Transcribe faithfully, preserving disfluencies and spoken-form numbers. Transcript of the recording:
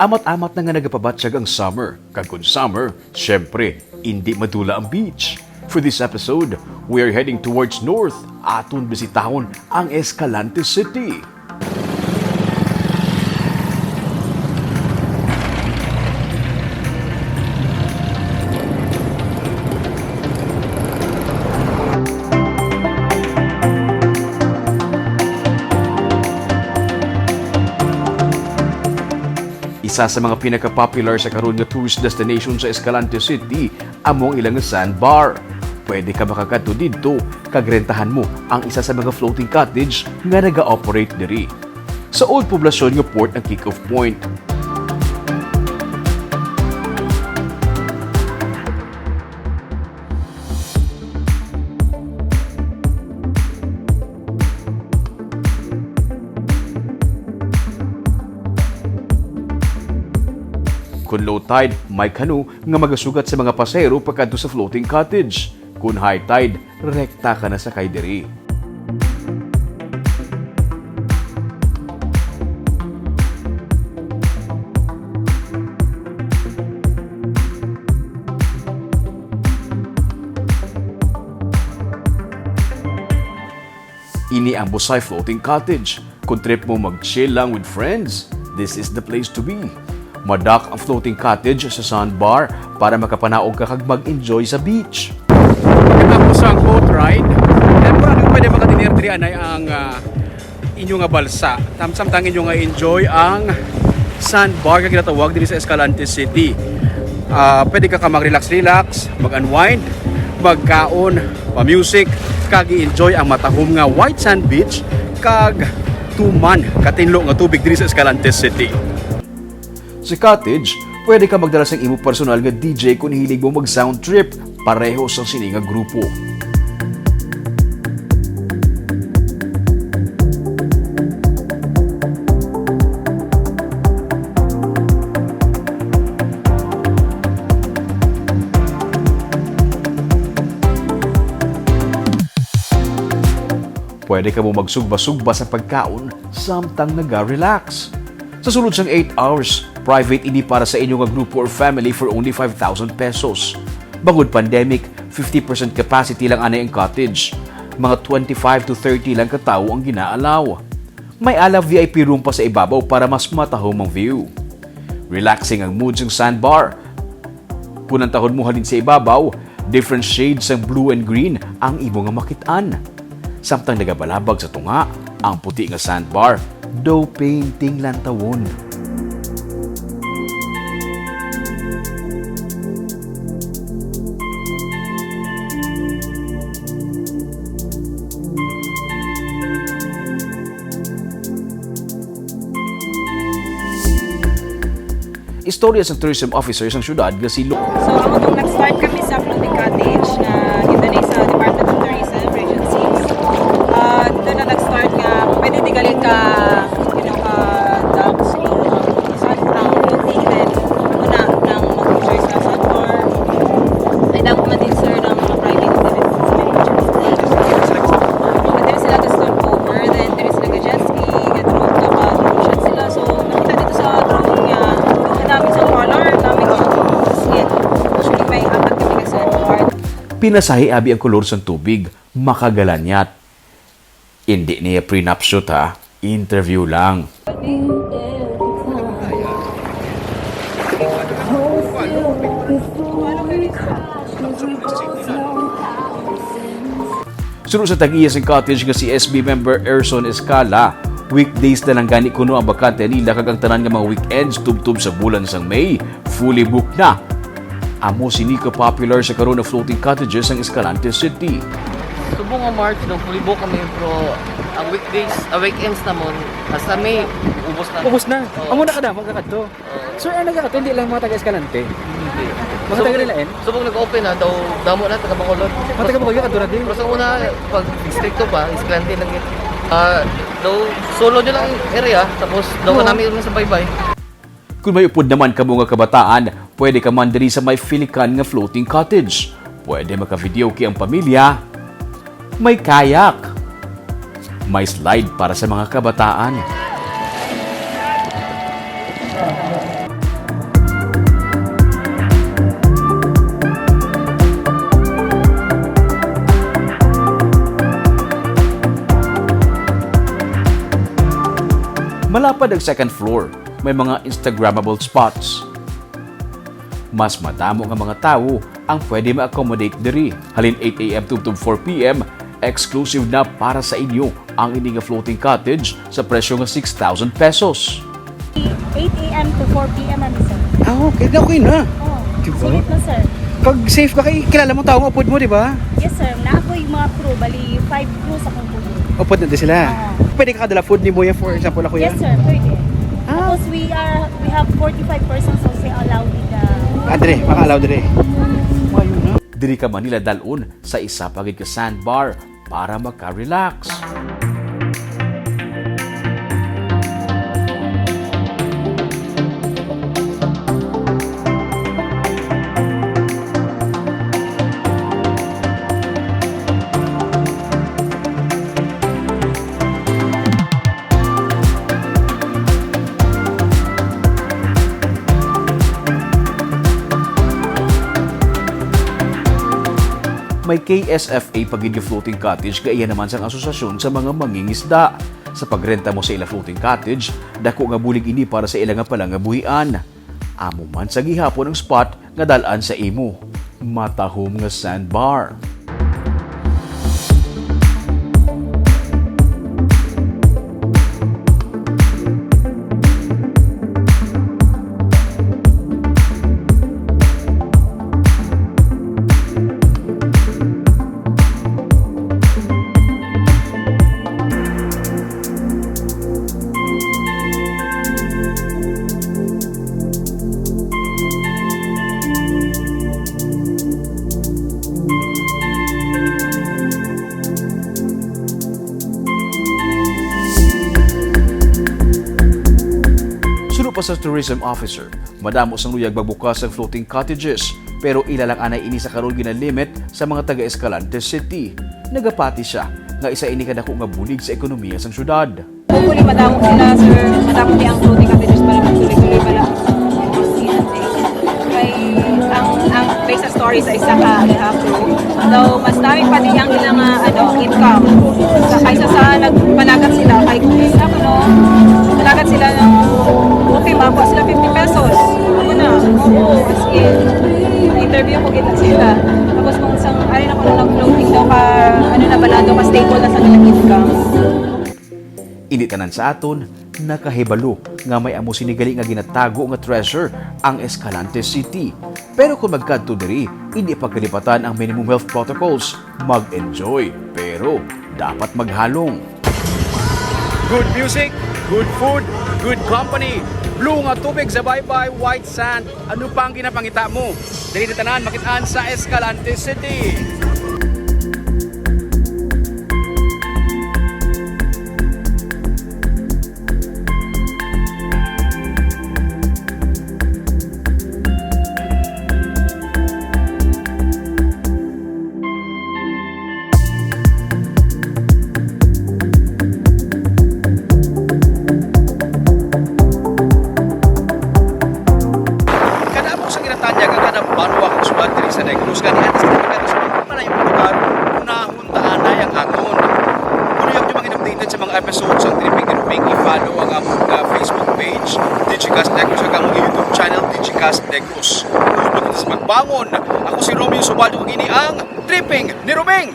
Amat-amat na nga nagapabatyag ang summer, kag kon summer, syempre, indi madula ang beach. For this episode, we are heading towards north, aton bisitahon ang Escalante City. Isa sa mga pinaka-popular sa karon nga tourist destination sa Escalante City amo ang ilang sandbar. Pwede ka makakadto didto kag rentahan mo ang isa sa mga floating cottage nga naga-operate diri. Sa Old Poblacion nga port ang kick-off point. Kon low tide, may canoe nga magasugat sa mga pasahero pakadto sa floating cottage. Kon high tide, rekta ka na sakay diri. Ini ang Busay Floating Cottage. Kung trip mo mag-chill lang with friends, this is the place to be. Madak ang floating cottage sa sandbar para makapanaog ka kag mag-enjoy sa beach. Pagkatapos sa boat ride, eh, mura nang pwede makatinir diri anay ang, ah, inyo nga balsa. Tam-, samtang inyo nga enjoy ang sandbar nga ginatawag diri sa Escalante City. Ah, pwede ka, ka mag-relax-relax, mag-unwind, magkaon, pa-music, kag i-enjoy ang matahom nga white sand beach kag tuman katinlo nga tubig diri sa Escalante City. Sa cottage, pwede ka magdala sang imo personal nga D J kon hilig mo mag-sound trip pareho sang sini nga grupo. Pwede kamo magsugba-sugba sa pagkaon samtang naga-relax. Sa sulod sang eight hours, private ini para sa inyo nga grupo or family for only five thousand pesos. Bangod pandemic, fifty percent capacity lang anay ang cottage. Mga twenty-five to thirty lang ka tawo ang gina-allow. May ala V I P room pa sa ibabaw para mas matahom ang view. Relaxing ang mood sang sandbar. Kon ang tahod mo halin sa ibabaw, different shades sang blue and green ang imo nga makit-an. Samtang nagabalabag sa tunga, ang puti nga sandbar, daw painting lantawon. Istorya sang tourism officer sang syudad nga si Lo- So, amo tong nag-start kami sa floating cottage nga gindanig sa Department of Tourism, Region six. Ah, doon na nag-start nga pwede di gali ka, you know, ka dogs, ang floating, then amo na nang mag-enjoy sa sandbar. Ay, damo man din, sir, ng mga private activities. Pwede sila ka stopover, then pwede sila ka jet ski, ka drone, ka pa-drone shot sila. So, nakita dito sa drone nga, ang dami sa color, ang dami sa skin. Actually, may apat kami ka sandbar. Pinasahi abi ang kolor sang tubig, makagalanyat. Indi niya prenup shoot, ha? Interview lang. Suno sa tag-iya sang cottage nga si S B member Erson Escala, weekdays na lang gani kuno ang bakante nila, kag ang tanan nga mga weekends tubtob sa bulan sang May, fully booked na. Amo sini ka popular sa karon nga floating cottages ang Escalante City. Subong nga March daw, fully book kami, pero ang weekdays, ang weekends namon, hasta May, ubos na. Ubos na. Oo. Amo na kadamo ka kadto. Oo. Sir, ang nagkakadto, hindi lang mga taga Escalante? Hindi. Mga taga Rilain? Subong nag-open na, daw damo na, taga Bacolod. Mga taga Bacolod, kadto na din? Pero sa una, pag istrikto pa, Escalante lang yun. Ah, daw solo nyo lang area, tapos daw Oo. Kanami lang sa baybay. Kung may upod naman kamo nga kabataan, pwede ka man diri sa may Filican nga floating cottage. Pwede maka-videoke ang pamilya. May kayak. May slide para sa mga kabataan. Malapad ang second floor, may mga Instagrammable spots. Mas madamo nga mga tawo ang pwede ma-accommodate diri. Halin eight a m tubtob four p m, exclusive na para sa inyo ang ini nga floating cottage sa presyo nga six thousand pesos. Eight a m to four p m, ano, sir? Ah, okay. Di, okay na. Oh, Diba? Sulit na, sir. Kag safe ba kay kilala mo tao nga upod mo, di ba? Yes, sir. Naa ko'y mga crew, bali five crew sa akong crew. Upod na di sila. Oo. Pwede ka kadala food ni mo yan, for example, ako yan. Yes, sir. Pwede. Ah. Tapos we are, we have forty-five persons also allowed in the... Ah, dire. Maka-allow dire. Mayo na. Diri ka man nila dalon sa isa pa gid ka sandbar para maka-relax. May K S F A pa gid nga floating cottage nga iya naman sang asosasyon sa mga mangingisda. Sa pagrenta mo sa ila floating cottage, dako nga bulig ini para sa ila nga palangabuhian. Amo man sa gihapon ang spot nga dal-an sa imo matahom nga sandbar. Suno pa sa tourism officer, madamo sang luyag magbukas sang floating cottages, pero ila lang anay ini sa karon ginalimit sa mga taga Escalante City. Nagapati sia nga isa ini ka dako nga bulig sa ekonomiya sang syudad. Hopefully, madamo sila, sir. Madamo ni ang floating cottages para magtuloy-tuloy pala. Kay ang, ang based sa story sa isa ka, they have to. Daw, mas dami pa di ang ilang, ah, ano, income. Sa, kaysa sa nagpanagat sila, kay kung isa ko, no, nagpanagat sila ng, okay, makuha sila fifty pesos. Ako na, oo, as in, interview ko gid sila. Tapos kung isang, ayun ako na nag-floating daw ka, ano na, balado ka stable na sa ilang income. Hindi tanan sa aton nakahibalo nga may amo sini gali nga ginatago nga treasure ang Escalante City. Pero kung magkadto diri, hindi pagkalipatan ang minimum health protocols. Mag-enjoy, pero dapat maghalong. Good music, good food, good company. Blue nga tubig sa baybay, white sand. Ano pa ang ginapangita mo? Dili na tanan makit-an sa Escalante City. Kadamo sa ginatanyag ang kada banwa kag syudad diri sa Negros, gani ang distrito Negros, malayo ang lugar, unahon ta anay ang aton. Kung ayaw nyo mga updated sa mga episodes sang Tripping ni Ruping, i-follow ang among, ah, Facebook page, Digicast Negros, ug ang YouTube channel, Digicast Negros. Hugot sa pagbangon. Ako si Romeo Subaldo, kag ini ang Tripping ni Ruping.